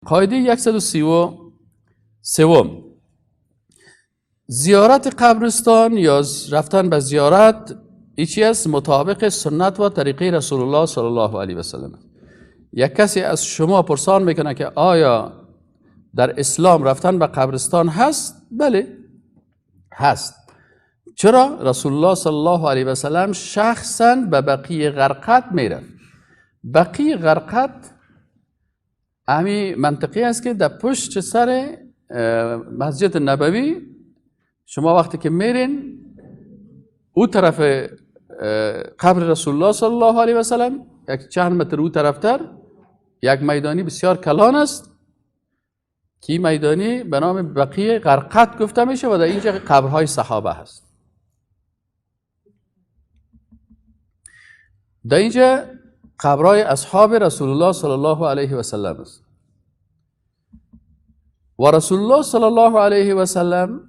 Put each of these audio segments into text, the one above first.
قاعده 133، زیارت قبرستان یا رفتن به زیارت چی است؟ مطابق سنت و طریقه رسول الله صلی الله علیه و سلم. یک کسی از شما پرسان میکنه که آیا در اسلام رفتن به قبرستان هست؟ بله هست. چرا؟ رسول الله صلی الله علیه و سلم شخصا به بقیع غرقد میرفت. بقیع غرقد امی منطقی است که در پشت سر مسجد نبوی شما وقتی که میرین او طرف قبر رسول الله صلی الله علیه و سلم یک چند متر او طرفتر یک میدانی بسیار کلان است که میدانی به نام بقیع غرقد گفته میشه و در اینجا قبرهای صحابه هست. در اینجا قبرهای اصحاب رسول الله صلی الله علیه و سلم است و رسول الله صلی الله علیه و سلم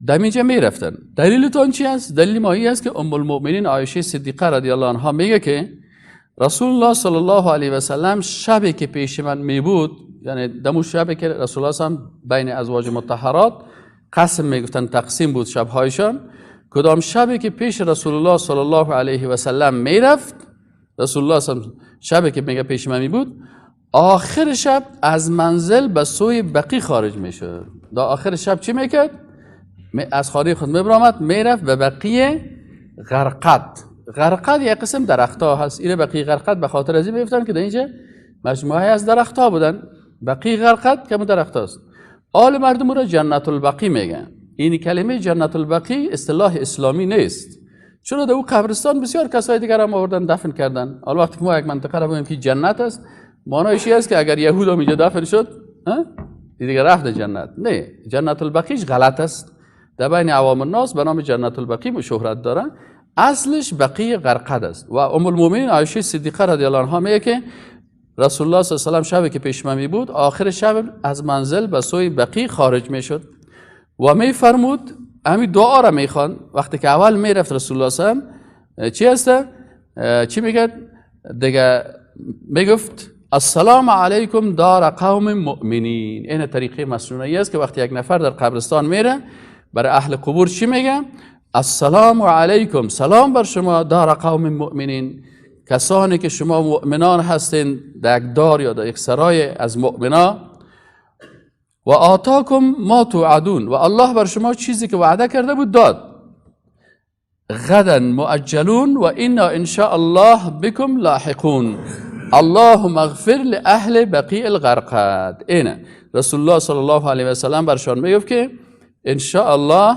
در اینجا می رفتن. دلیلتان چی است؟ دلیل ما این است که ام المؤمنین عایشه صدیقه رضی الله عنها میگه که رسول الله صلی الله علیه و سلم شبی که پیش من می بود، یعنی دمو شبی که رسول الله صلی الله علیه و سلم بین ازواج مطهرات قسم میگفتن، تقسیم بود شبهایشان، کدام شبی که پیش رسول الله صلی الله علیه و سلم میرفت، رسول الله صلی الله علیه و سلم شبی که میگه پیش من می بود، آخر شب از منزل به سوی بقیع خارج میشد. در آخر شب چی میکرد؟ از خانه خود میبرآمد میرفت به بقیع غرقد. غرقد یک قسم درختها هست. این بقیع غرقد به خاطر از این میگفتن که در اینجا مجموعه از درختها بودن. بقیع غرقد که درخت هاست. آل مردم را جنت البقیع میگن. این کلمه جنت البقیع اصطلاح اسلامی نیست، چون در او قبرستان بسیار کسای دیگر هم آوردن دفن کردن. حالا وقتی که ما یک منطقه را بگیم که جنت است، معنایش این است که اگر یهود هم اینجا دفن شد دیگه رفت جنت. نه، جنت البقیع غلط است. در بین عوام الناس به نام جنت البقیع شهرت داره. اصلش بقیع غرقد است. و ام المؤمنین عایشه صدیقه رضی الله عنها میگه که رسول الله صلی الله علیه و سلم شبی که پیش من می بود، آخر شب از منزل به سوی بقیع خارج میشد و می فرمود، همین دعا را میخوان. وقتی که اول میرفت رسول الله صلی الله علیه و سلم چی هست؟ چی میگه؟ دیگه میگفت السلام علیکم دار قوم مؤمنین. این طریقه مسنونی است که وقتی یک نفر در قبرستان میره برای اهل قبور چی میگه؟ السلام علیکم، سلام بر شما دار قوم مؤمنین، کسانی که شما مؤمنان هستین در یک دار یا در یک سرای از مؤمنا. و آتاکم ما توعدون، و الله بر شما چیزی که وعده کرده بود داد. غدا مؤجلون و انا ان شاء الله بكم لاحقون اللهم اغفر لاهل بقیع الغرقد. اینه رسول الله صلی الله علیه و سلم برشان میگفت که ان شاء الله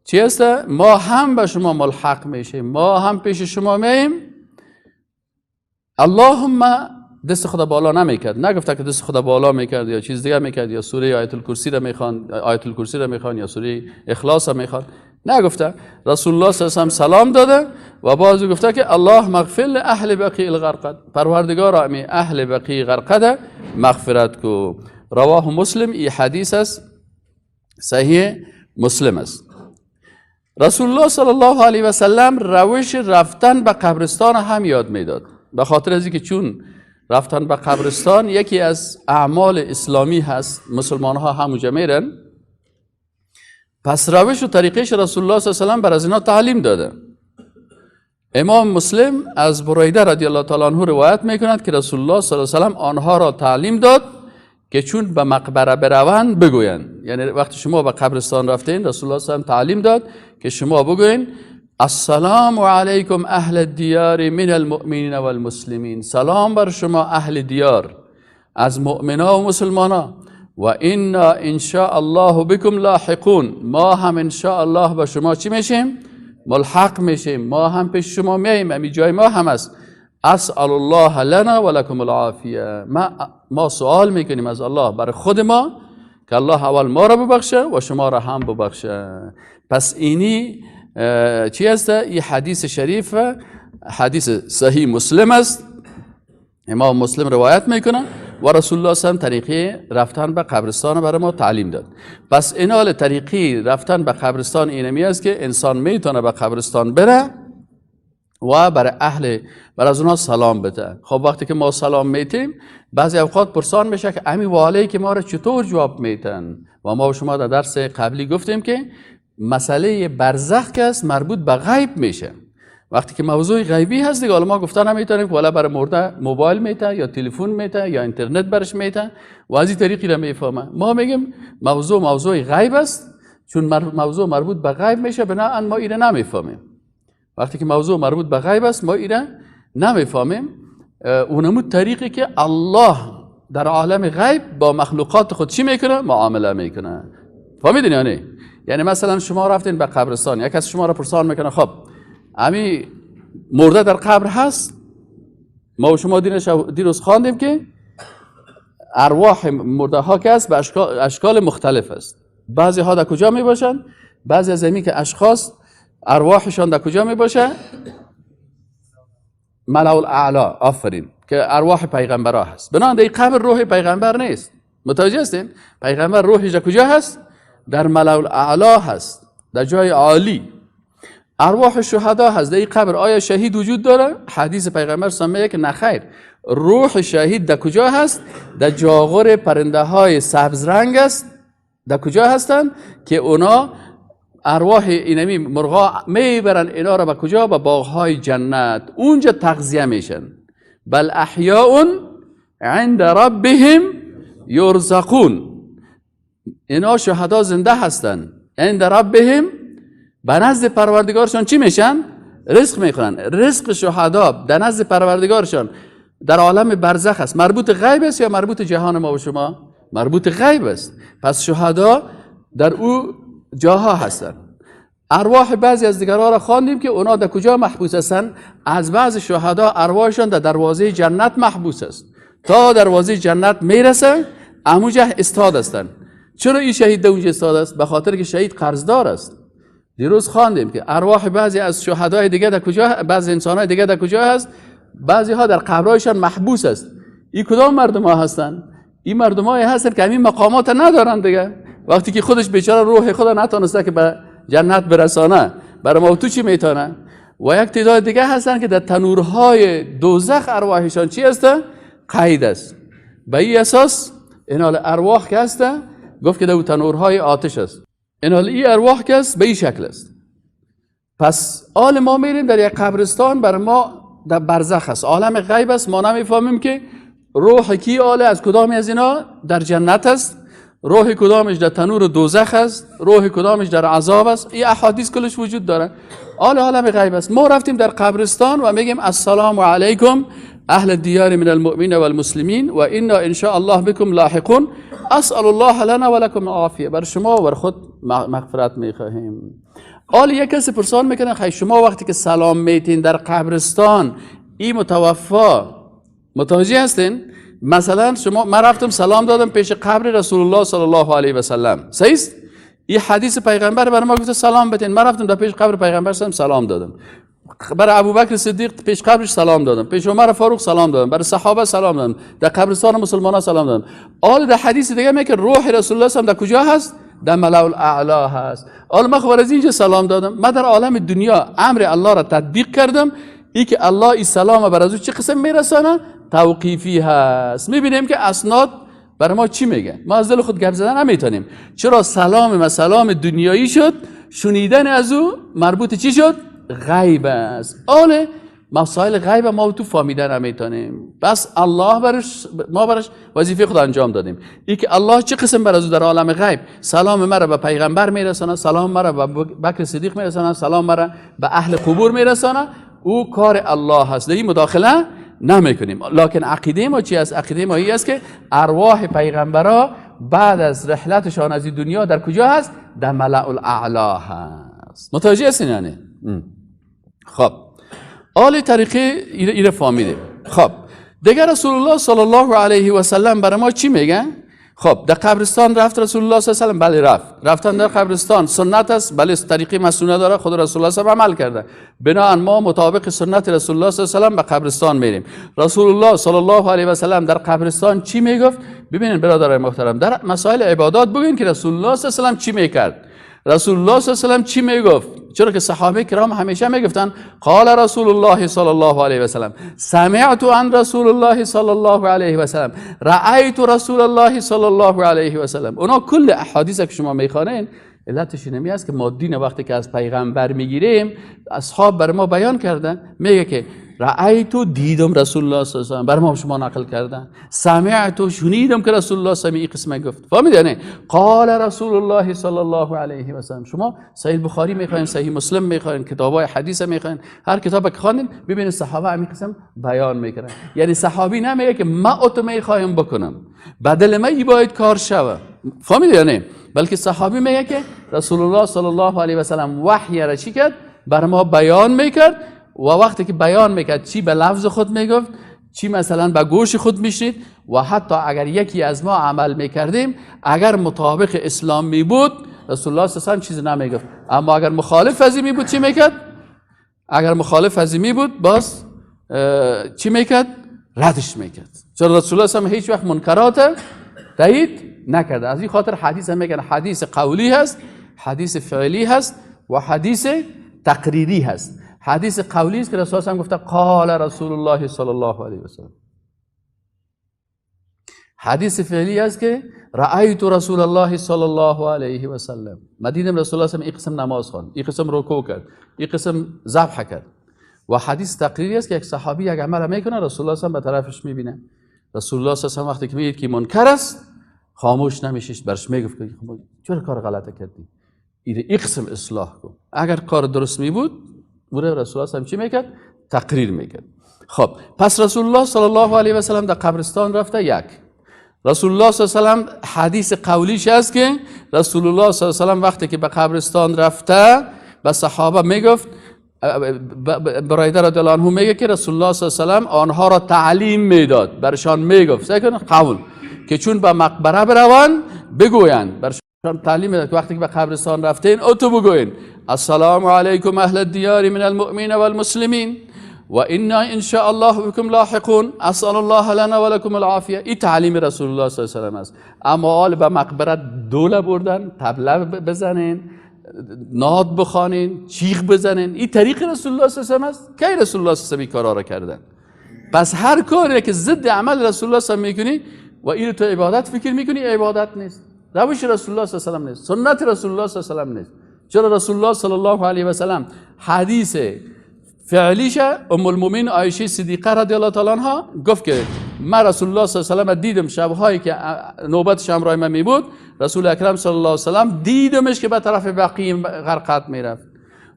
چی است؟ ما هم به شما ملحق میشیم، ما هم پیش شما میاییم. اللهم دست خدا بالا نمیکرد، نگفته که دست خدا بالا میکرد یا چیز دیگه میکرد یا سوره آیت الکرسی را میخوان، آیت الکرسی را میخوان یا سوره اخلاص را میخوان، نگفته. رسول الله صلی الله علیه و سلام داده و باز گفته که الله مغفر لاهل بقیع الغرقد، پروردگار امی اهل بقیع غرقد مغفرت کو. رواه مسلم. این حدیث است صحیح مسلم است. رسول الله صلی الله علیه و سلم روش رفتن به قبرستان هم یاد میداد، به خاطر از اینکه چون رفتن به قبرستان یکی از اعمال اسلامی هست، مسلمان ها همونجا میرن، پس روش و طریقش رسول الله صلی الله علیه و سلم بر از اینا تعلیم داده. امام مسلم از بریده رضی الله تعالی عنه روایت میکند که رسول الله صلی الله علیه و سلم آنها را تعلیم داد که چون به مقبره بروند بگویند. یعنی وقتی شما به قبرستان رفتین، رسول الله صلی الله علیه و سلم تعلیم داد که شما بگوین السلام علیکم اهل الدیار من المؤمنین والمسلمین، سلام بر شما اهل دیار از مؤمنا و مسلمانا، و انا ان شاء الله بكم لاحقون، ما هم ان شاء الله به شما چی میشیم؟ ملحق میشیم، ما هم پیش شما میاییم، امی جای ما هم است. اسأل الله لنا ولکم العافیه، ما سوال میکنیم از الله برای خود ما که الله اول ما را ببخشه و شما را هم ببخشه. پس اینی چی است؟ این حدیث شریف حدیث صحیح مسلم است، امام مسلم روایت میکنه و رسول الله صلی الله علیه و سلم طریقه رفتن به قبرستان برای ما تعلیم داد. پس اینال طریقی رفتن به قبرستان اینمی است که انسان میتونه به قبرستان بره و برای اهل بر از اونها سلام بده. خب وقتی که ما سلام میتیم بعضی اوقات پرسان میشه که امی والی که ما را چطور جواب میتن؟ و ما و شما در درس قبلی گفتیم که مسئله برزخ که است مربوط به غیب میشه. وقتی که موضوع غیبی هست دیگه، حالا ما گفتن نمیتونیم که والا برای مرده موبایل میته یا تلفن میته یا اینترنت برش میته و از این طریقی را میفهمه. ما میگیم موضوع غیب است، چون موضوع مربوط به غیب میشه بنابراین ما ایره نمیفهمیم. وقتی که موضوع مربوط به غیب است ما ایره نمیفهمیم. اونمو طریقی که الله در عالم غیب با مخلوقات خود چی میکنه؟ معامله میکنه. فهمیدین یعنی؟ یعنی مثلا شما رفتین به قبرستان، یک کس شما را پرسان میکنه خب امی مرده در قبر هست؟ ما و شما دیروز خواندیم که ارواح مرده ها که است به اشکال مختلف است. بعضی ها در کجا می باشن؟ بعضی از امی که اشخاص ارواحشان در کجا می باشه؟ ملأ الاعلی، آفرین، که ارواح پیغمبرها هست. بنابراین در قبر روح پیغمبر نیست. متوجه هستین؟ پیغمبر روحش در کجا هست؟ در ملأ الاعلی هست، در جای عالی. ارواح شهدا هست در قبر. آیا شهید وجود داره؟ حدیث پیغمبر سمیه که نخیر، روح شهید در کجا هست؟ در جاغور پرنده های سبز رنگ است. در کجا هستند؟ که اونا ارواح اینمی مرغا میبرن اینا را به کجا؟ به باغهای جنت، اونجا تغذیه میشن. بل احیاء عند ربهم یرزقون. اینا شهدا زنده هستند، عند ربهم، به نزد پروردگارشان چی میشن؟ رزق میخورن. رزق شهدا در نزد پروردگارشان در عالم برزخ است. مربوط غیب است یا مربوط جهان ما و شما؟ مربوط غیب است. پس شهدا در او جاها هستند. ارواح بعضی از دیگرها را خواندیم که اونا در کجا محبوس هستند؟ از بعض شهدا ارواحشان در دروازه جنت محبوس است. تا دروازه جنت میرسه اموجه استاد هستند. چرا این شهید در اونجا استاد است؟ به خاطر که شهید قرضدار است. دیروز خواندیم که ارواح بعضی از شهدای دیگه در کجا، بعضی انسان‌های دیگه در کجا هست؟ بعضی ها در قبرهایشان محبوس است. این کدام مردم ها هستند؟ این مردم هستند که همین مقامات ندارن دیگه. وقتی که خودش بیچاره روح خدا نتونسته که به جنت برسانه، برای ما تو چی میتونه؟ و یک تعداد دیگه هستن که در تنورهای دوزخ ارواحشان چی هست؟ قید است. به این اساس اینال ارواح که هست، گفت که در تنورهای آتش است. اینال این ارواح که است به این شکل است. پس آل ما میریم در یک قبرستان، بر ما در برزخ است، عالم غیب است. ما نمیفهمیم که روح کی آله از کدامی از اینا در جنت است، روح کدامش در تنور دوزخ است، روح کدامش در عذاب است. این احادیث کلش وجود داره. آل عالم غیب است. ما رفتیم در قبرستان و میگیم السلام علیکم اهل الدیار من المؤمنین والمسلمین و انا ان شاء الله بكم لاحقون اسأل الله لنا ولكم العافیه. بر شما و بر خود مغفرت میخواهیم. آل یک کسی پرسان میکنه خی شما وقتی که سلام میتین در قبرستان این متوفا، متوجه هستین؟ مثلا شما، من رفتم سلام دادم پیش قبر رسول الله صلی الله علیه و سلم، صحیح است؟ این حدیث پیغمبر برای ما گفته سلام بدین. من رفتم در پیش قبر پیغمبر سلام دادم، برای ابوبکر صدیق پیش قبرش سلام دادم، پیش عمر فاروق سلام دادم، برای صحابه سلام دادم، در قبرستان مسلمان سلام دادم. آل در حدیث دیگه میگه روح رسول الله صلی در کجا هست؟ در ملأ الاعلی هست. آل من خب از اینجا سلام دادم. من در عالم دنیا امر الله را تطبیق کردم. ای که الله این سلام بر از او چه قسم میرسانه؟ توقیفی هست. میبینیم که اسناد برای ما چی میگه. ما از دل خود گپ زدن نمیتونیم. چرا سلام ما سلام دنیایی شد، شنیدن از او مربوط چی شد؟ غیب است. آل مسائل غیب ما تو فهمیدن نمیتونیم. بس الله برش، ما برش وظیفه خود انجام دادیم. ای که الله چه قسم بر از او در عالم غیب سلام مرا به پیغمبر میرسانه، سلام مرا به بکر صدیق میرسانه، سلام مرا به اهل قبور میرسانه، او کار الله هست. در این مداخله نمیکنیم. لکن عقیده ما چی است؟ عقیده ما این است که ارواح پیغمبرا بعد از رحلتشان از این دنیا در کجا هست؟ در ملأ الاعلی هست. متوجه هستین یعنی؟ خب آل طریقه ایره فهمیدیم. خب دیگر رسول الله صلی الله علیه و سلم برای ما چی میگن؟ خب در قبرستان رفت رسول الله صلی الله علیه و سلم؟ بله رفت. رفتن در قبرستان سنت است، بله طریقه مسنونه داره، خود رسول الله صلی الله علیه و عمل کرده. بنابراین ما مطابق سنت رسول الله صلی الله علیه و سلم به قبرستان میریم. رسول الله صلی الله علیه و سلم در قبرستان چی میگفت؟ ببینید برادرای محترم، در مسائل عبادات بگین که رسول الله صلی الله علیه و سلم چی میکرد. رسول الله صلی الله علیه و سلم چی میگفت؟ چرا که صحابه کرام همیشه میگفتن قال رسول الله صلی الله علیه و سلم، سمعت عن رسول الله صلی الله علیه و سلم، رأیت رسول الله صلی الله علیه و سلم. اونا کل احادیث که شما میخوانین علتش اینمی است که ما دین وقتی که از پیغمبر میگیریم اصحاب بر ما بیان کردن، میگه که رأیت، دیدم رسول الله صلی الله علیه و سلم، بر ما شما نقل کردن، سمعت، شنیدم که رسول الله صلی الله علیه و سلم قسم گفت. فهمیدید؟ یعنی قال رسول الله صلی الله علیه و سلم. شما صحیح بخاری میخواین، صحیح مسلم میخواین، کتابای حدیث میخواین، هر کتاب که خواندین ببینید صحابه همین قسم بیان میکنن. یعنی صحابی نمیگه که ما اتو میخوایم بکنم، بدل ما باید کار شوه. فهمیدید؟ یعنی بلکه صحابی میگه که رسول الله صلی الله علیه و سلم وحی را چی کرد؟ بر ما بیان میکرد و وقتی که بیان میکرد چی به لفظ خود میگفت، چی مثلا به گوش خود میشنید و حتی اگر یکی از ما عمل میکردیم اگر مطابق اسلام میبود رسول الله صلی الله علیه و سلم چیزی نمیگفت، اما اگر مخالف از این میبود چی میکرد؟ اگر مخالف از این میبود باز چی میکرد؟ ردش میکرد. چون رسول الله صلی الله علیه و سلم هیچ وقت منکرات تایید نکرده. از این خاطر حدیث هم میگن حدیث قولی هست، حدیث فعلی هست و حدیث تقریری هست. حدیث قولی است که رسول الله گفته قال رسول الله صلی الله علیه و سلم. حدیث فعلی است که رأیت رسول الله صلی الله علیه و سلم، ما دیدم رسول الله صلی الله علیه و سلم این قسم نماز خواند، این قسم رکوع کرد، این قسم ذبح کرد. و حدیث تقریری است که یک صحابی یک عمل میکنه رسول الله صلی الله علیه و سلم به طرفش میبینه. رسول الله صلی الله علیه و سلم وقتی که میدید که منکر است خاموش نمیشید، برش میگفت که چرا کار غلطه کردی، این قسم اصلاح کن. اگر کار درست می بود رسول الله چی میکرد؟ تقریر میکرد. خب پس رسول الله صلی الله علیه و سلم در قبرستان رفته. یک رسول الله صلی الله علیه و سلم حدیث قولیش است که رسول الله صلی الله علیه و سلم وقتی که به قبرستان رفته به صحابه میگفت، برایده رضی الله عنه میگه که رسول الله صلی الله علیه و سلم آنها را تعلیم میداد، برشان میگفت قول که چون به مقبره بروند بگویند، برشان تعلیم میداد وقتی که به قبرستان رفتین اتو بگوین السلام علیکم اهل الدیار من المؤمنین والمسلمین و انا ان شاء الله بكم لاحقون اسال الله لنا ولكم العافیه. این تعلیم رسول الله صلی الله علیه و سلم است. اما حال به مقبره دوله بردن، طبله بزنین، ناد بخوانین، چیغ بزنین، این طریق رسول الله صلی الله علیه و سلم است؟ کی رسول الله صلی الله علیه و سلم این کارا را کردن؟ پس هر کاری که ضد عمل رسول الله صلی الله علیه و سلم میکنی و اینو تو عبادت فکر میکنی، عبادت نیست، روش رسول الله صلی الله علیه و سلم نیست، سنت رسول الله صلی الله علیه و سلم نیست. چرا رسول الله صلی الله علیه و سلم حدیث فعلیش ام المؤمنین عایشه صدیقه رضی الله تعالی عنها گفت که من رسول الله صلی الله علیه و سلم دیدم شبهایی که نوبت همراه من می بود، رسول اکرم صلی الله علیه و سلم دیدمش که به طرف بقیع غرقد میرفت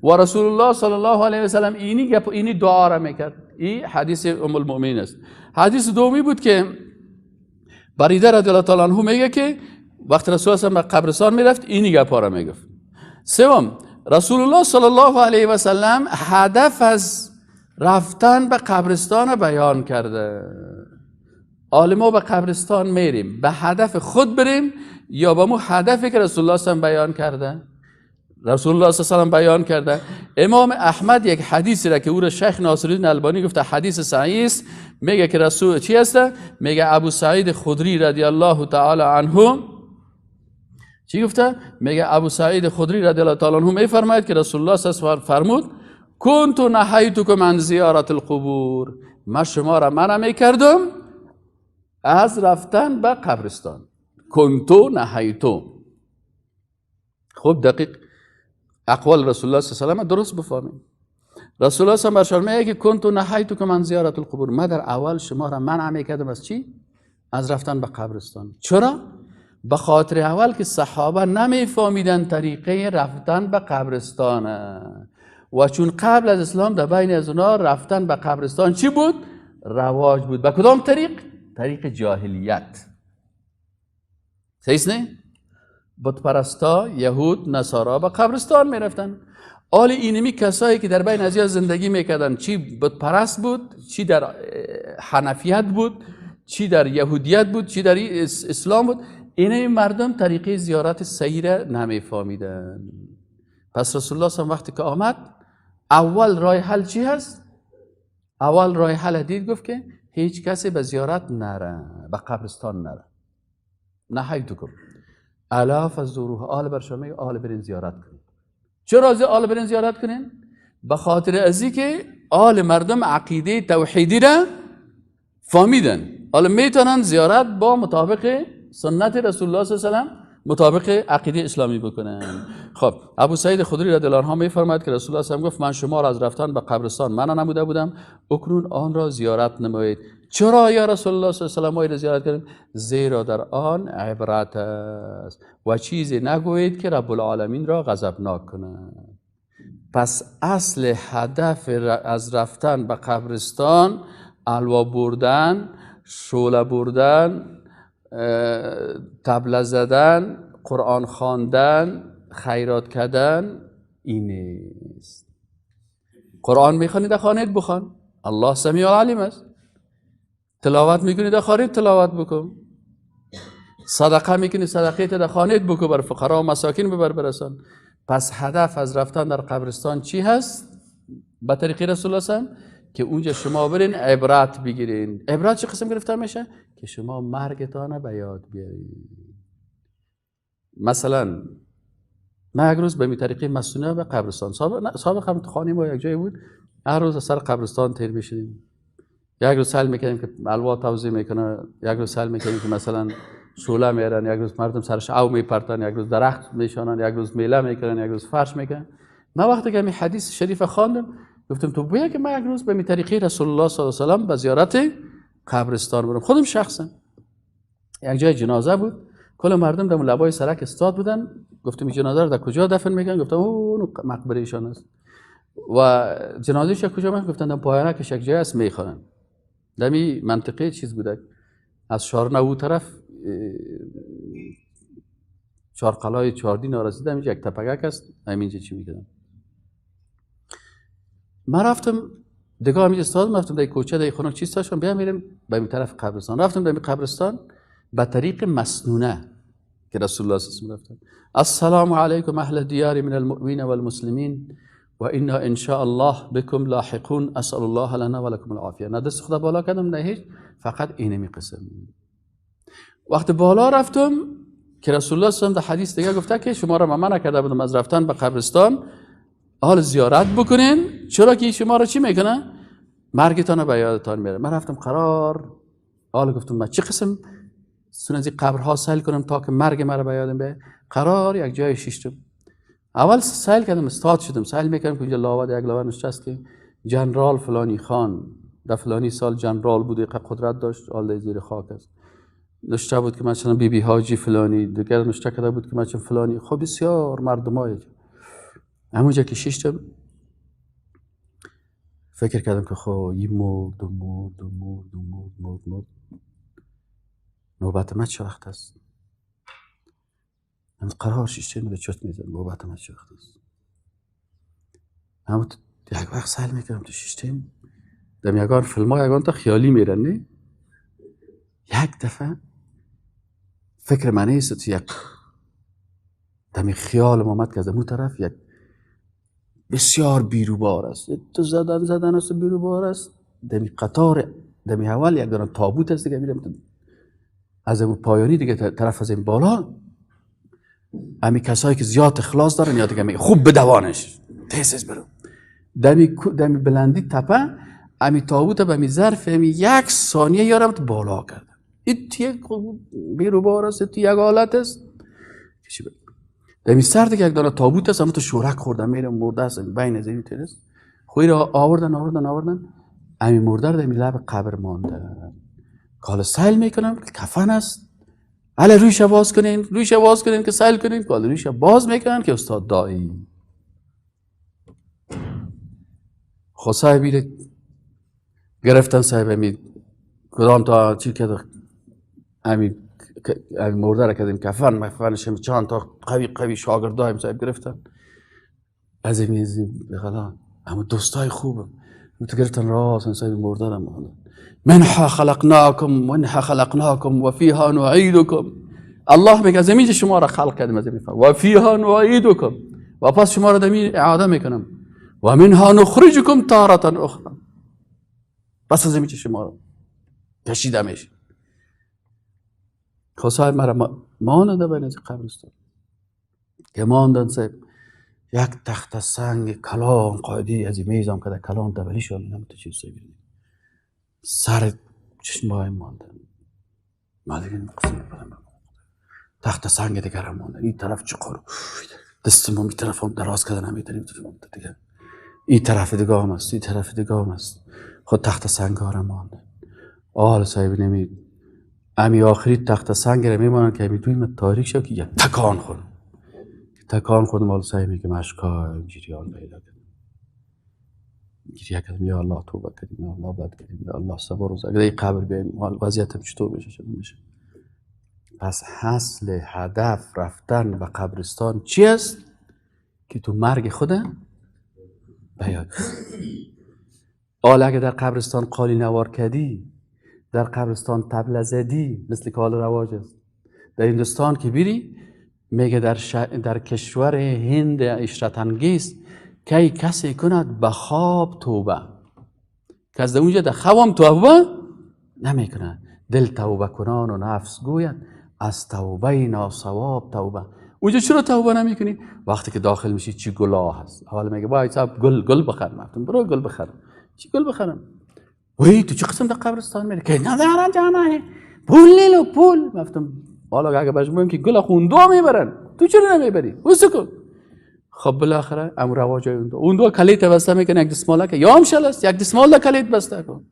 و رسول الله صلی الله علیه و سلم اینی گپ اینی دعا را میکرد. این حدیث ام المؤمنین است. حدیث دومی بود که بریده رضی الله تعالی عنه میگه که وقتی رسول الله به قبرستان میرفت اینی گپ را میگفت. سوم رسول الله صلی الله علیه و سلم هدف از رفتن به قبرستان بیان کرده. ما به قبرستان میریم به هدف خود بریم یا به مو هدفی که رسول الله صلی الله علیه و بیان کرده؟ رسول الله صلی الله علیه و بیان کرده. امام احمد یک حدیثی را که او را شیخ ناصرالدین البانی گفته حدیث صحیح است، میگه که رسول چی است؟ میگه ابو سعید خدری رضی الله تعالی عنه چی گفته؟ میگه ابو سعید خدری رضی الله تعالی عنه میفرماید که رسول الله صلی الله علیه و فرمود کنت نهیتکم عن زیارت القبور، من شما را منع میکردم از رفتن به قبرستان. کنتو نهیتو. خب دقیق اقوال رسول الله صلی الله علیه و درست بفهمیم. رسول الله صلی الله علیه و میگه که کنتو نهیتکم عن زیارت القبور، من در اول شما را منع میکردم از چی؟ از رفتن به قبرستان. چرا؟ به خاطر اول که صحابه نمیفهمیدن طریقه رفتن به قبرستان و چون قبل از اسلام در بین از اونا رفتن به قبرستان چی بود؟ رواج بود. به کدام طریق؟ طریق جاهلیت. صحیح نه؟ بت پرستا، یهود، نصارا به قبرستان میرفتن. آل اینمی کسایی که در بین از زندگی میکردن چی بت پرست بود، چی در حنفیت بود، چی در یهودیت بود، چی در اسلام بود، اینه مردم طریقه زیارت صحیح را نمیفهمیدن. پس رسول الله صلی وقتی که آمد اول راه حل چی هست؟ اول راه حل دید، گفت که هیچ کسی به زیارت نره، به قبرستان نره. نهیتکم. الا فزوروها، آل بر شما میگه آل برین زیارت کنین. چرا از آل برین زیارت کنین؟ به خاطر ازی که آل مردم عقیده توحیدی را فهمیدن، آل میتونن زیارت با مطابق سنت رسول الله صلی الله علیه و سلم، مطابق عقیده اسلامی بکنن. خب ابو سعید خدری رضی الله عنه میفرماید که رسول الله صلی الله علیه و گفت من شما را از رفتن به قبرستان منع نموده بودم، اکنون آن را زیارت نمایید. چرا یا رسول الله صلی الله علیه و سلم زیارت کردیم؟ زیرا در آن عبرت است و چیزی نگویید که رب العالمین را غضبناک کند. پس اصل هدف از رفتن به قبرستان الوا بردن، شعله بردن، طبله زدن، قرآن خواندن، خیرات کردن این نیست. قرآن میخوانی در خانه بخوان، الله سمیع علیم است. تلاوت میکنی در خانه تلاوت بکن. صدقه میکنی صدقه در خانه بکن، بر فقرا و مساکین ببر برسان. پس هدف از رفتن در قبرستان چی هست؟ به طریق رسول الله صلی که اونجا شما برین عبرت بگیرین. عبرت چه قسم گرفته میشه؟ که شما مرگتان به یاد بیارین. مثلا من یک روز به می طریقه مسنونه به قبرستان، سابق هم خانه ما یک جایی بود، هر روز از سر قبرستان تیر میشدیم. یک روز سیل میکردیم که الوا توزیع میکنه، یک روز سیل میکردیم که مثلا شعله میارن، یک روز مردم سرش او میپرتن، یک روز درخت میشانن، یک روز میله میکنن، یک روز فرش میکنن. من وقتی که همین حدیث شریف خواندم گفتم تو بیا که من یک روز به می طریقه رسول الله صلی الله علیه و سلم به زیارت قبرستان برم. خودم شخصا یک جای جنازه بود، کل مردم در لبای سرک استاد بودن. گفتم این جنازه رو در کجا دفن میکنن؟ گفتم اون مقبره ایشان است. و جنازه‌اش کجا میخوان؟ گفتن در پایانه که یک جای است میخوانن. در این منطقه چیز بوده، از شارنه او طرف چهارقلای چهاردی نارسیده، اینجا یک تپگک است، همینجا چی میکردن. من رفتم دیگه همینجا استاد، رفتم در کوچه در خونه چیز داشتم، بیا میریم به این طرف قبرستان. رفتم به قبرستان به طریق مسنونه که رسول الله صلی الله علیه و سلم رفتن. السلام علیکم اهل دیار من المؤمنین والمسلمین و انا ان شاء الله بكم لاحقون اسال الله لنا ولكم العافیه. نه دست خدا بالا کردم نه هیچ، فقط اینمی قسم. وقت بالا رفتم که رسول الله صلی الله علیه و سلم در حدیث دیگه گفته که شما را منع کرده بودم از رفتن به قبرستان، حال زیارت بکنین، چرا که شما را چی میکنه؟ مرگتان به یادتان میاره. من رفتم قرار حال گفتم من چه قسم سون از این قبرها سیل کنم تا که مرگ مرا به یادم بیاد. قرار یک جای شیشتم، اول سیل کردم، استاد شدم، سیل میکردم که اینجا لاوه یک لاوه نشست که جنرال فلانی خان در فلانی سال جنرال بوده، قدرت داشت، حال زیر خاک است. نشته بود که مثلا بی بی حاجی فلانی، دیگر نشته کرده بود که مثلا فلانی. خب بسیار مردمای همونجا که شیشتم فکر کردم که خب این مرد و مرد و مرد و مرد مرد مرد، نوبت من چه وقت است؟ من قرار شیشته میده چت میزن، نوبت من چه وقت است؟ همون یک وقت سیل میکردم تو شیشتیم دم یگان فیلم ها یگان تا خیالی میرن، نه؟ یک دفعه فکر من نیست تو یک دمی خیال آمد که از اون طرف یک بسیار بیروبار است، تو زدن زدن است و بیروبار است. دمی قطار دمی اول یک دانه تابوت است دیگه، میرم از اون پایانی دیگه طرف از این بالا، امی کسایی که زیاد اخلاص دارن یا دیگه میگه خوب بدوانش تیز برو دمی بلندی تپه امی تابوت به می ظرف امی یک ثانیه یارم تو بالا کردم. این یک بیروبار است، تو یک حالت است. دمی سر دیگه یک دانه تابوت است، اما تو شورک خوردم میرم مرده است بین از این ترس خوی را آوردن آوردن آوردن امی مرده رو دمی لب قبر مانده. کالا سیل میکنم کفن است، حالا رویش باز کنین، رویش باز کنین که سیل کنین. کالا رویش باز میکنن که استاد دایی خب صاحبی گرفتن، صاحب امی کدام تا چی کرد امی مرده را کردیم کفن مفنش چند تا قوی قوی شاگردایم صاحب گرفتن از این بخلا اما دوستای خوبم تو گرفتن راست صاحب مرده را ماندن. منها خلقناکم منها خلقناکم و فیها نعیدکم. الله میگه از اینجا شما را خلق کردیم، از این و فیها نعیدکم و پس شما را دمی اعاده میکنم و منها نخرجکم تارة اخرى. پس از اینجا شما را کشیده میشه. خب صاحب مرا مانده بین از قبرستان که ماندن صاحب یک تخت سنگ کلان قاعده از این میزم که در کلان دبلی شد میدم تو چیز صاحب سر چشمای ماندن. ما دیگه قسم بدم تخت سنگ دیگر هم ماندن. این طرف چقار دستم این طرف هم دراز کردن نمیتونیم دیگه، این طرف دیگه هم است، این طرف دیگه هم است. خود تخت سنگ ها را ماندن. آل صاحب نمی امی آخری تخت سنگ را میمانند که امی توی تاریک شد که یک تکان خوردم. تکان خوردم. آل صاحب میگه مشکا جریان پیدا کردم، گریه کردم یا الله توبه کردیم، یا الله بد کردیم، یا الله صبر روز اگر این قبر بیایم وضعیتم چطور میشه چطور میشه. پس اصل هدف رفتن به قبرستان چی است؟ که تو مرگ خود بیاد. حالا اگه در قبرستان قالی نوار کردی، در قبرستان طبله زدی، مثل که حال رواج است در هندوستان که بیری میگه در کشور هند عشرت انگیز کی کسی کند به خواب توبه، که از اونجا در خواب توبه نمیکنه. دل توبه کنان و نفس گوید از توبه ناسواب توبه. اونجا چرا توبه نمیکنی؟ وقتی که داخل میشی چی گلاه هست. اول میگه وای صاحب گل گل بخر، مفتم برو گل بخر. چی گل بخرم؟ وای تو چه قسم در قبرستان میری که نه جانا ہے پول لیلو پول. مفتم حالا اگه بهش بگم که گل خوندو میبرن تو چرا نمیبری؟ واسه خب بالاخره ام رواج اون دو کلیت بسته میکنه، یک دستمال که یا هم شل است، یک دستمال کلیت بسته کن.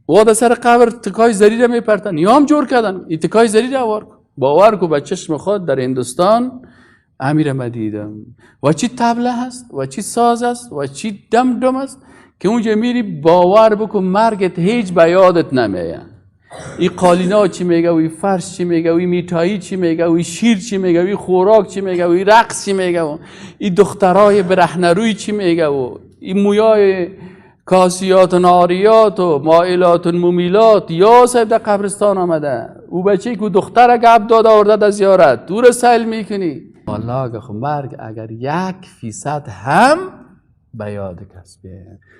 و در سر قبر تکای زری را میپرتن یا هم جور کردن این تکای زری را آوار کن. باور کو به چشم خود در هندوستان امیر ما دیدم و چی طبله هست و چی ساز است و چی دم دم است که اونجا میری باور بکن مرگت هیچ به یادت نمیاد. این قالینا چی میگه و این فرش چی میگه و این میتایی چی میگه و این شیر چی میگه و این خوراک چی میگه و این رقص چی میگه و این دخترای برهنه روی چی میگه و این مویای کاسیات و ناریات و مائلات و ممیلات. یا صاحب در قبرستان آمده او بچه که دختر گپ داد آورده در زیارت دور سیل میکنی. والله خب مرگ اگر 1% هم به یاد کس بیاید،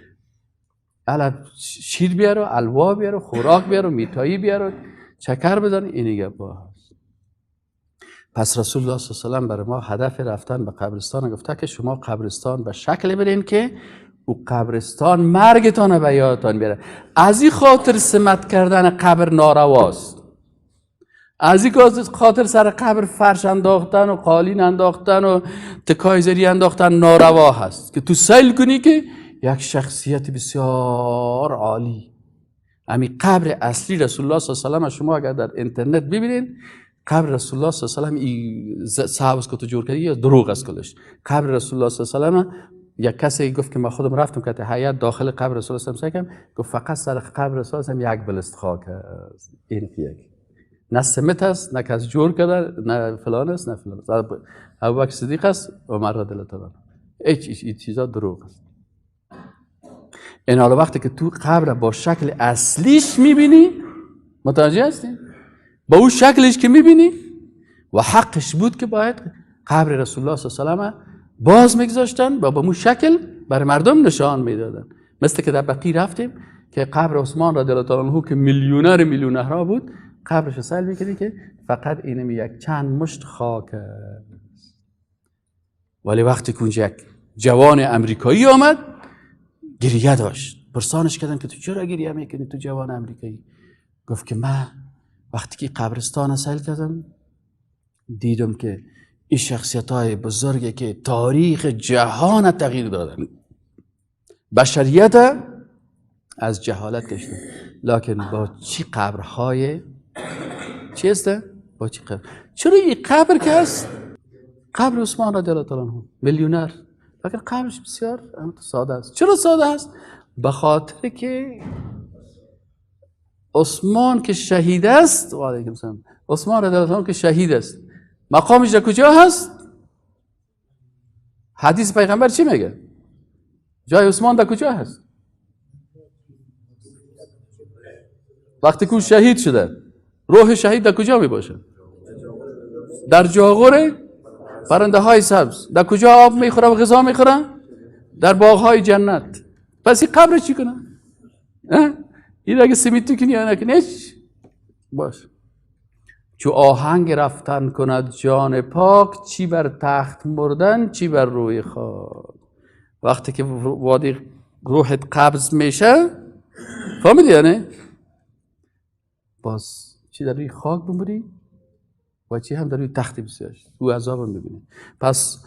شیر بیارو، الوا بیارو، خوراک بیارو، میتایی بیارو، چکر بزن، این گپا هست. پس رسول الله صلی الله علیه و سلم برای ما هدف رفتن به قبرستان گفته که شما قبرستان به شکل برین که او قبرستان مرگتان به یادتان بیاره. از این خاطر سمت کردن قبر نارواست. از این خاطر سر قبر فرش انداختن و قالین انداختن و تکای زری انداختن ناروا هست که تو سیل کنی که یک شخصیت بسیار عالی. امی قبر اصلی رسول الله صلی الله علیه و سلم شما اگر در اینترنت ببینید قبر رسول الله صلی الله علیه و سلم صحابه که تو جور کردی یا دروغ است کلش. قبر رسول الله صلی الله علیه و سلم یک کسی گفت که من خودم رفتم که حیات داخل قبر رسول الله صلی الله علیه و سلم، گفت فقط سر قبر رسول الله صلی الله علیه و سلم یک بلست خاک است. این یک نه سمت است، نه کس جور کرده، نه فلان است، نه فلان است. ابوبکر صدیق است، عمر رضی الله تعالی عنه. هیچ چیزا دروغ است. این حالا وقتی که تو قبر با شکل اصلیش میبینی، متوجه هستی؟ با اون شکلش که میبینی و حقش بود که باید قبر رسول الله صلی الله علیه و سلم باز میگذاشتن و با اون شکل بر مردم نشان میدادن. مثل که در بقیع رفتیم که قبر عثمان رضی الله تعالی عنه که میلیونر میلیونرها بود، قبرش سیل میکردی که فقط اینم یک چند مشت خاک است. ولی وقتی که اونجا یک جوان امریکایی آمد گریه داشت، پرسانش کردن که تو چرا گریه میکنی تو جوان امریکایی؟ گفت که من وقتی که قبرستان سیل کردم دیدم که این شخصیت های بزرگی که تاریخ جهان تغییر دادن، بشریت از جهالت کشیدن، لکن با چی قبرهای چی هسته؟ با چی قبر؟ چرا این قبر که هست قبر عثمان رضی الله تعالی عنه میلیونر، لکن قبرش بسیار ساده است. چرا ساده است؟ به خاطر که عثمان که شهید است، و علیکم السلام، عثمان رضی الله عنه که شهید است، مقامش در کجا هست؟ حدیث پیغمبر چی میگه؟ جای عثمان در کجا هست؟ وقتی که شهید شده، روح شهید در کجا می باشه؟ در جاغور پرنده های سبز. در کجا آب میخوره و غذا میخوره؟ در باغ های جنت. پس این قبر چی کنه؟ این اگه سمیتی کنی یا نکنی باش. چو آهنگ رفتن کند جان پاک، چی بر تخت مردن چی بر روی خاک. وقتی که وادی روحت قبض میشه، فهمیدی یعنی؟ باز چی در روی خاک بمری و چی هم در روی تخت بسیار او عذاب هم میبینی. پس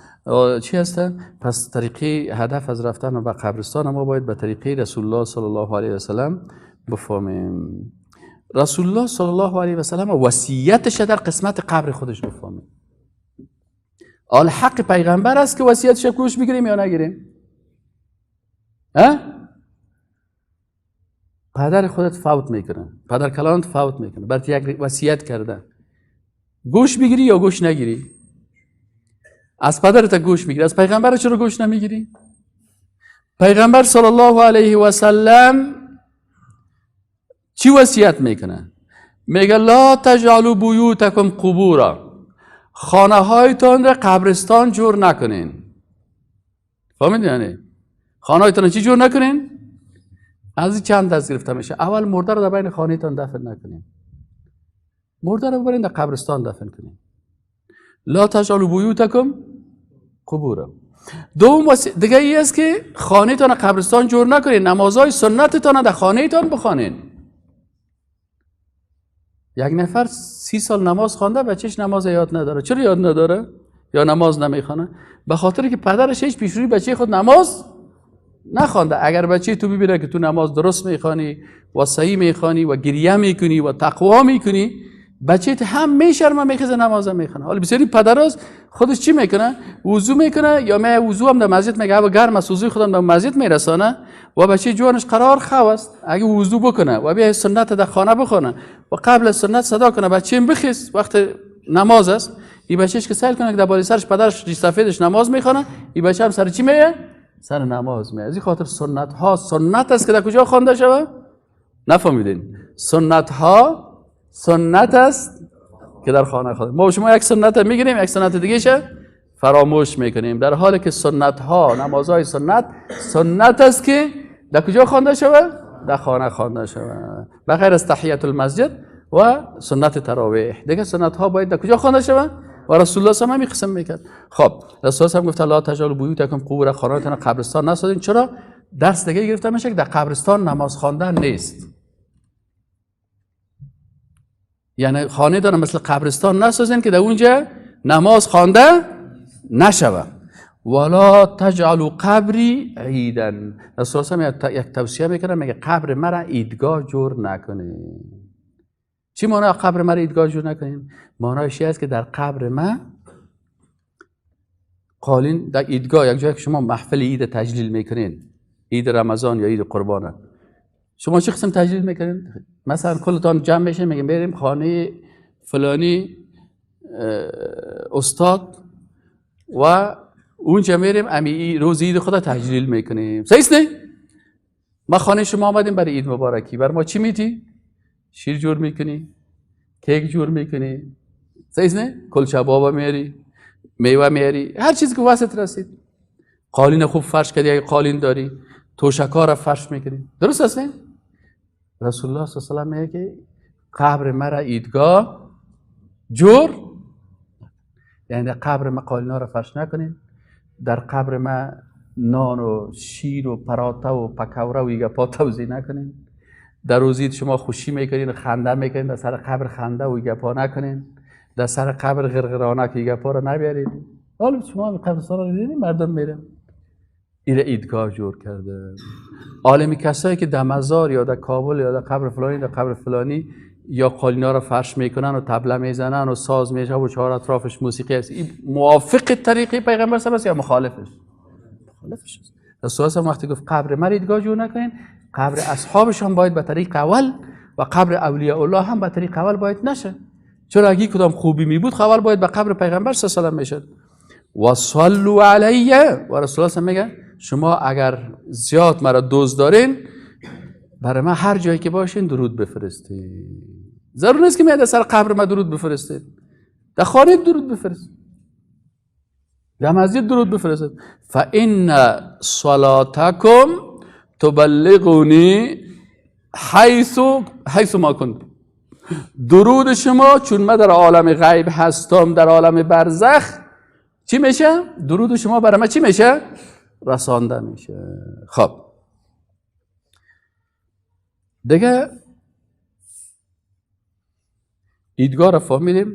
چی هستن؟ پس طریقه هدف از رفتن به قبرستان ما باید به طریقه رسول الله صلی الله علیه و سلم بفهمیم. رسول الله صلی الله علیه و سلم وصیتش در قسمت قبر خودش بفهمیم. آل حق پیغمبر است که وصیتش گوش بگیریم یا نگیریم؟ ها؟ پدر خودت فوت میکنه، پدر کلانت فوت میکنه، برات یک وصیت کرده، گوش بگیری یا گوش نگیری؟ از پدرت گوش میگیری، از پیغمبر چرا گوش نمیگیری؟ پیغمبر صلی الله علیه و سلم چی وصیت میکنه؟ میگه لا تجعلوا بیوتکم قبورا، خانه هایتان را قبرستان جور نکنین. فهمیدین یعنی؟ خانه هایتان چی جور نکنین؟ از چند دست گرفته میشه. اول مرده را در بین خانه تان دفن نکنین، مرده را ببرین در قبرستان دفن کنین. لا تجعلوا بیوتکم قبورا. دوم دیگه ای است که خانه تان قبرستان جور نکنین، نمازهای سنتتان در خانه تان بخوانین. یک نفر 30 سال نماز خوانده، بچهش نماز یاد نداره. چرا یاد نداره؟ یا نماز نمیخوانه؟ به خاطر که پدرش هیچ پیش روی بچه خود نماز نخوانده. اگر بچه تو ببینه که تو نماز درست میخوانی و صحیح میخوانی و گریه میکنی و تقوا میکنی، بچه هم میشرمه میخزه نماز میخونه. حالا بسیاری پدراست خودش چی میکنه؟ وضو میکنه یا می وضو هم در مسجد میگه هوا گرم است، وضوی خودم در مسجد میرسانه و بچه جوانش قرار خو است اگه وضو بکنه و بیا سنت در خانه بخونه و قبل از سنت صدا کنه بچه بخیز وقت نماز است، این بچهش که سیل کنه که در بالای سرش پدرش ریش سفیدش نماز میخونه، این بچه هم سر چی میه؟ سر نماز میه. از این خاطر سنت ها سنت است که در کجا خوانده شوه؟ نفهمیدین؟ سنت ها سنت است که در خانه خوانده. ما شما یک سنت میگیریم، یک سنت دیگه شه فراموش میکنیم، در حالی که سنت ها، نمازهای سنت، سنت است که در کجا خوانده شوه؟ در خانه خوانده شوه، بغیر از تحیت المسجد و سنت تراویح. دیگه سنت ها باید در کجا خوانده شوه؟ و رسول الله صلی الله علیه و قسم میکرد. خب رسول الله گفت لا تجعلوا بیوتکم قبورا، خانه‌تان قبرستان نسازین. چرا؟ درس دیگه گرفته میشه که در قبرستان نماز خواندن نیست. یعنی خانه دارن مثل قبرستان نسازین که در اونجا نماز خوانده نشوه. ولا تجعلوا قبری عیدا. رسول الله یک توصیه میکنه، میگه قبر مرا عیدگاه جور نکنین. چی معنی قبر مرا عیدگاه جور نکنین؟ معنیش این است که در قبر من قالین در عیدگاه، یک جایی که شما محفل عید تجلیل میکنین، عید رمضان یا عید قربانه، شما چه قسم تجلیل میکنین؟ مثلا کلتان جمع میشین میگیم بریم خانه فلانی استاد و اونجا میریم امی روز عید خدا تجلیل میکنیم. صحیح نه؟ ما خانه شما آمدیم برای عید مبارکی، بر ما چی میدی؟ شیر جور میکنی، کیک جور میکنی، صحیح نه؟ کلچه بابا میاری، میوه میاری، هر چیزی که وسط رسید. قالین خوب فرش کردی، اگه قالین داری توشکا را فرش میکنی، درست است نه؟ رسول الله صلی الله علیه و آله میگه که قبر مرا عیدگاه جور، یعنی در قبر ما قالینا را فرش نکنین، در قبر ما نان و شیر و پراته و پکوره و ایگه پا توزیع نکنین، در روزید شما خوشی میکنین خنده میکنین، در سر قبر خنده و ایگه پا نکنین، در سر قبر غرغرانه که ایگه پا را نبیارید. حالا شما قبرستان را دیدین مردم میرن ایره عیدگاه جور کرده. عالمی کسایی که در مزار یا در کابل یا در قبر فلانی در قبر فلانی یا قالینا را فرش میکنن و طبله میزنن و ساز میشه و چهار اطرافش موسیقی است، این موافق طریقه پیغمبر صلی الله علیه و آله یا مخالفش؟ مخالفش است. رسول الله وقتی گفت قبر من عیدگاه جور نکنین، قبر اصحابشان باید به طریق اول و قبر اولیاء الله هم به طریق اول باید نشه. چرا اگه کدام خوبی می بود اول باید به قبر پیغمبر صلی الله علیه و آله میشد. و صلوا علی، و رسول الله میگه شما اگر زیاد مرا دوست دارین برای من هر جایی که باشین درود بفرستید. ضرور نیست که میاد سر قبر ما درود بفرستید، در خانه درود بفرستید، در مسجد درود بفرستید. فان صلاتکم تبلغنی حیث ما کنت. درود شما چون من در عالم غیب هستم، در عالم برزخ، چی میشه؟ درود شما برای من چی میشه؟ رسانده میشه. خب دیگه ایدگاه را فهمیدیم.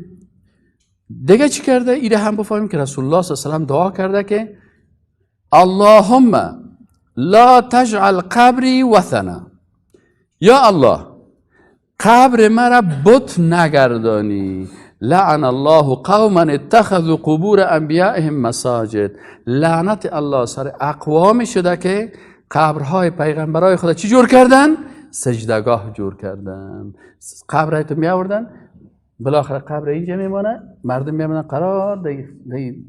دیگه چی کرده؟ ایده هم بفهمیم که رسول الله صلی الله علیه و سلم دعا کرده که اللهم لا تجعل قبری وثنا، یا الله قبر مرا بت نگردانی. لعن الله قوما اتخذوا قبور انبیائهم مساجد. لعنت الله سر اقوامی شده که قبرهای پیغمبرای خدا چی جور کردن؟ سجدگاه جور کردن. قبر تو می آوردن، بالاخره قبر اینجا میمانه، مردم میمانن قرار دی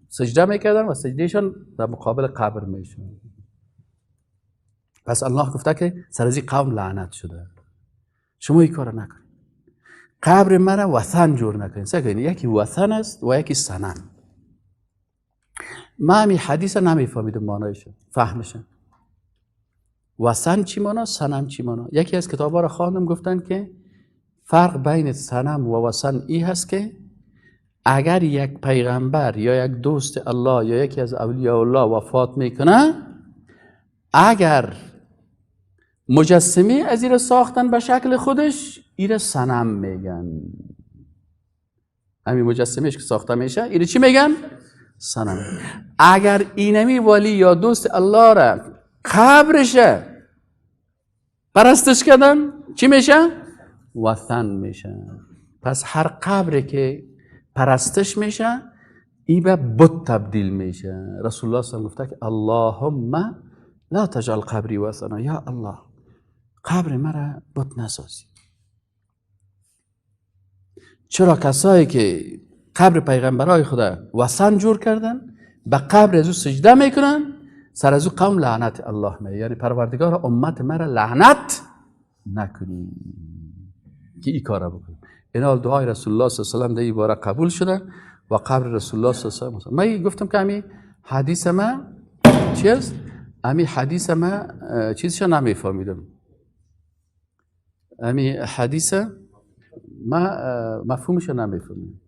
سجده میکردن و سجدهشان در مقابل قبر میشون. پس الله گفته که سر از این قوم لعنت شده، شما این کار نکنید، قبر مرا وثن جور نکنید. سکنید یکی وثن است و یکی صنم. ما همین حدیث نمیفهمیدم معنایش، فهمش. وثن چی معنا، صنم چی معنا؟ یکی از کتاب‌ها را خواندم، گفتن که فرق بین صنم و وثن ای هست که اگر یک پیغمبر یا یک دوست الله یا یکی از اولیاء الله وفات میکنه، اگر مجسمه از این ساختن به شکل خودش، ایره صنم میگن. همین مجسمهش که ساخته میشه ایره چی میگن؟ صنم. اگر اینمی ولی یا دوست الله را قبرشه پرستش کردن، چی میشه؟ وثن میشه. پس هر قبری که پرستش میشه ای به بت تبدیل میشه. رسول الله صلی الله علیه و آله گفته که اللهم لا تجعل قبری وثنا، یا الله قبر مرا بت نسازی. چرا کسایی که قبر پیغمبرای خدا وثن جور کردن، به قبر از او سجده میکنن، سر از او قوم لعنت الله می، یعنی پروردگار امت مرا لعنت نکنی که این کارا بکنی. اینا دعای رسول الله صلی الله علیه و سلم در این باره قبول شده و قبر رسول الله صلی الله علیه و سلم. من گفتم که امی حدیث ما چی است؟ امی حدیث ما چیزش نمیفهمیدم. امی حدیث ما مفهومش نمیفهمیدم.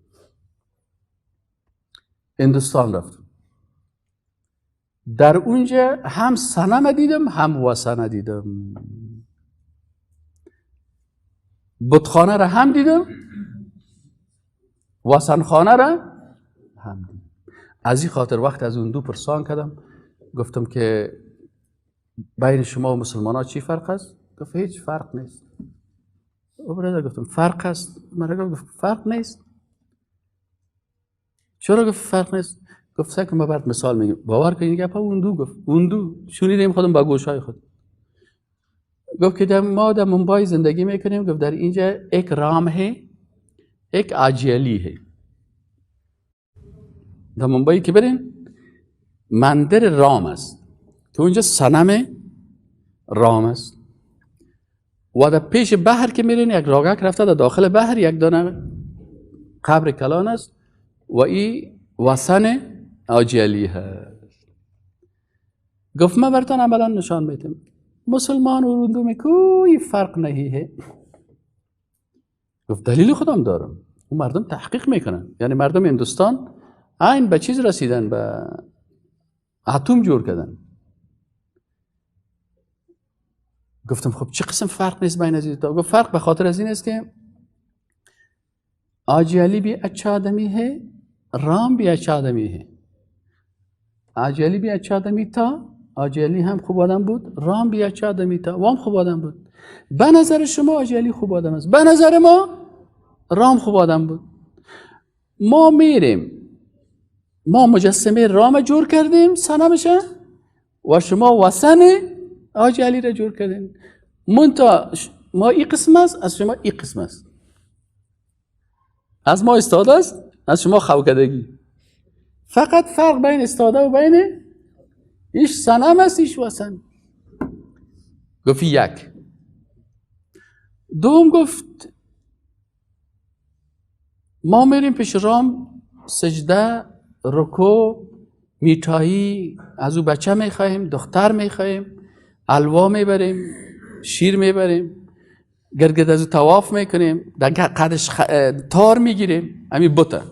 هندوستان رفتم، در اونجا هم صنم دیدم هم وثن دیدم، بتخانه را هم دیدم، وثنخانه را هم دیدم. از این خاطر وقت از اون دو پرسان کردم، گفتم که بین شما و مسلمان ها چی فرق است؟ گفت هیچ فرق نیست. او برادر گفتم فرق است؟ من گفت فرق نیست. چرا گفت فرق نیست؟ گفت سکن ما برات مثال میگم، باور کنید گپ اون دو گفت، اون دو شنیدیم خودم با گوش های خود. گفت که در ما در مومبای زندگی میکنیم، گفت در اینجا یک رام ہے یک آجیالی ہے. در مومبای که برین مندر رام است که اونجا صنم رام است، و در پیش بحر که میرین یک راگک رفته در داخل بحر یک دانه قبر کلان است و این وثن آجیالی هست. گفت من براتون عملا نشان میدم مسلمان و هندو میں کوئی فرق نہیں ہے. گفت دلیل خودم دارم. اون مردم تحقیق میکنن، یعنی مردم هندوستان عین به چیز رسیدن، به اتم جور کردن. گفتم خب چه قسم فرق نیست بین از این دو؟ گفت فرق به خاطر از این است که آجیالی بھی اچھا آدمی ہے، رام بھی اچھا آدمی ہے. آجیالی بھی اچھا آدمی تا، آجیالی هم خوب آدم بود، رام بھی اچھا آدمی تا، وام خوب آدم بود. به نظر شما آجیالی خوب آدم است، به نظر ما رام خوب آدم بود. ما میریم ما مجسمه رام جور کردیم صنمشه، و شما وثن آجیالی را جور کردیم. منتها ما این قسم است، از شما این قسم است، از ما استاده است، از شما خوکدگی. فقط فرق بین استاده و بین ایش صنم است ایش وثن. گفت یک. دوم گفت ما میریم پیش رام سجده، رکوع، میتایی، از او بچه میخواهیم، دختر میخواهیم، الوا میبریم، شیر میبریم. گرد از طواف میکنیم، در قدش تار میگیریم، همین بته.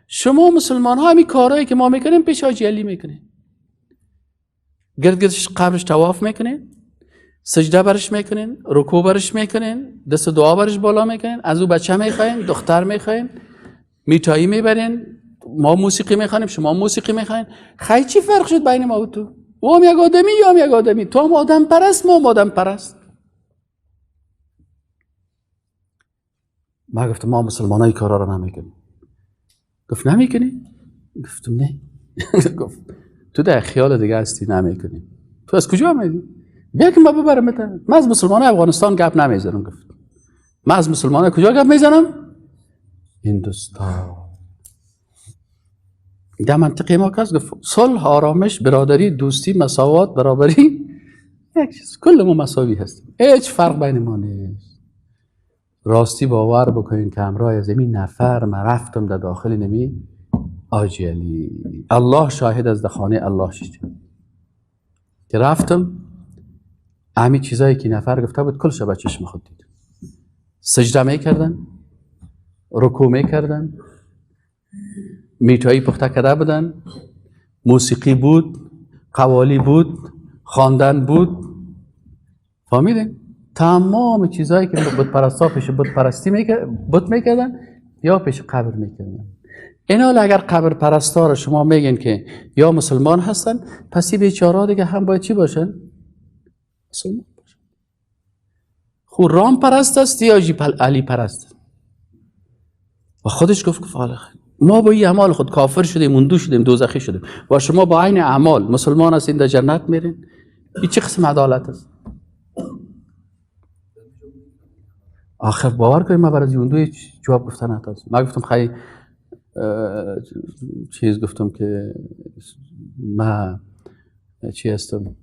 شما مسلمان ها همین کارهایی که ما میکنیم پیش حاجی علی میکنیم، گرد قبرش طواف میکنیم، سجده برش میکنین، رکوع برش میکنین، دست دعا برش بالا میکنین، از او بچه میخواین، دختر میخواین، میتایی میبرین، ما موسیقی میخوانیم، شما موسیقی میخواین. خیلی چی فرق شد بین ما و تو؟ او هم یک آدمی، یا هم یک آدمی، تو هم آدم پرست، ما هم آدم پرست. ما گفتم ما مسلمان های کارا رو نمیکنیم. گفت نمیکنی؟ گفتم نه. گفت تو در خیال دیگه هستی، نمیکنی. تو از کجا آمدی؟ بیا که ما ببرم. من از مسلمان افغانستان گپ نمیزنم. گفت من از مسلمان کجا گپ میزنم؟ هندوستان. در منطقه ما کس گفت صلح، آرامش، برادری، دوستی، مساوات، برابری، یک چیز، کل ما مساوی هستیم، هیچ فرق بین ما نیست. راستی باور بکنین که همراه از این نفر من رفتم در داخل نمی حاجی علی، الله شاهد، از خانه الله شد که رفتم، همین چیزایی که نفر گفته بود کلش به چشم خود دید. سجده میکردن، رکوع میکردن، میتایی پخته کرده بودن، موسیقی بود، قوالی بود، خواندن بود. فهمیدین؟ تمام چیزایی که بت پرستا پیش بت پرستی بت میکردن یا پیش قبر میکردن. اینا اگر قبر پرستا رو شما میگین که یا مسلمان هستن، پس این بیچاره‌ها دیگه هم باید چی باشن؟ مسلمان باشن. خو رام پرست است یا علی پرست؟ و خودش گفت که ما با این اعمال خود کافر شدیم، مندو شدیم، دوزخی شدیم، و شما با عین اعمال مسلمان هستین در جنت میرین. این چه قسم عدالت است؟ آخر باور کنید من برای اون جواب گفتن نداشتم. من گفتم خیلی چیز گفتم که من چی هستم،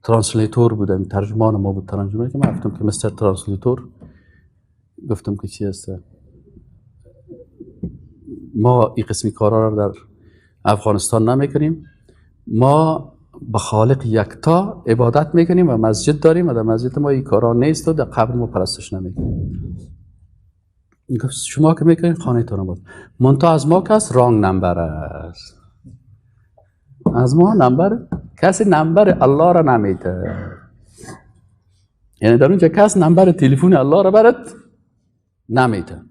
translator بودم، ترجمان ما بود، ترجمه که من گفتم که mister translator، گفتم که چی هست، ما این قسمی کارا را در افغانستان نمیکنیم، ما به خالق یکتا عبادت میکنیم و مسجد داریم و در مسجد ما این کارا نیست و در قبر ما پرستش نمیکنیم. گفت شما که میکنین خانه تان بود، منتها از ما کس wrong number است، از ما number کسی number الله را نمیده، یعنی در اونجا کس number تلفن الله را برات نمیده.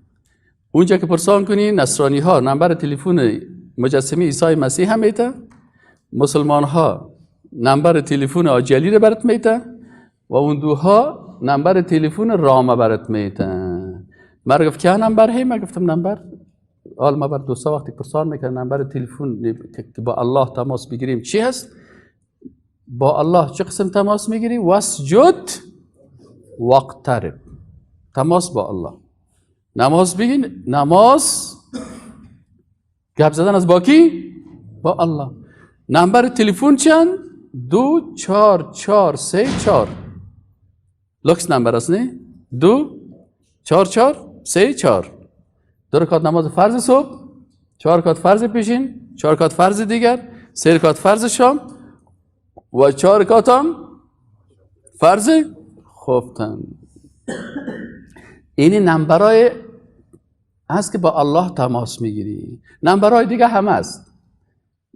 اونجا که پرسان کنی نصرانی ها number تلفن مجسمه عیسی مسیح هم میده، مسلمان ها number تلفن حاجی علی را برات میده و اون دوها number تلفن رام برات میده. من گفت که number هی؟ من گفتم number حال ما بر دوستا وقتی پرسان میکنه number تلفن که با الله تماس بگیریم چی هست؟ با الله چه قسم تماس میگیری؟ واسجد واقترب، تماس با الله. نماز بگین، نماز گپ زدن از با کی؟ با الله. number تلفن چند؟ 2 4 4 3 4. لوکس number است نه؟ 2 4 4 3 4. 2 رکعت نماز فرض صبح، 4 رکعت فرض پیشین، 4 رکعت فرض دیگر، 3 رکعت فرض شام و 4 رکعت هم فرض خفتن. این نمبرای هست که با الله تماس میگیری. نمبرای دیگه هم هست،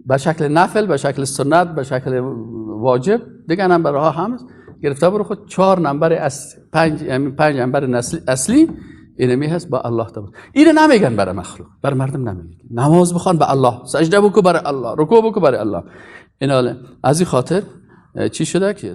به شکل نفل، به شکل سنت، به شکل واجب، دیگه نمبرها هم هست. گرفته برو خود 4 نمبر از 5 نمبر اصلی اینمی هست با الله تماس. اینو نمیگن برای مخلوق، برای مردم نمیگن. نماز بخوان به الله، سجده بکو برای الله، رکوع بکو برای الله. این حاله از این خاطر چی شده که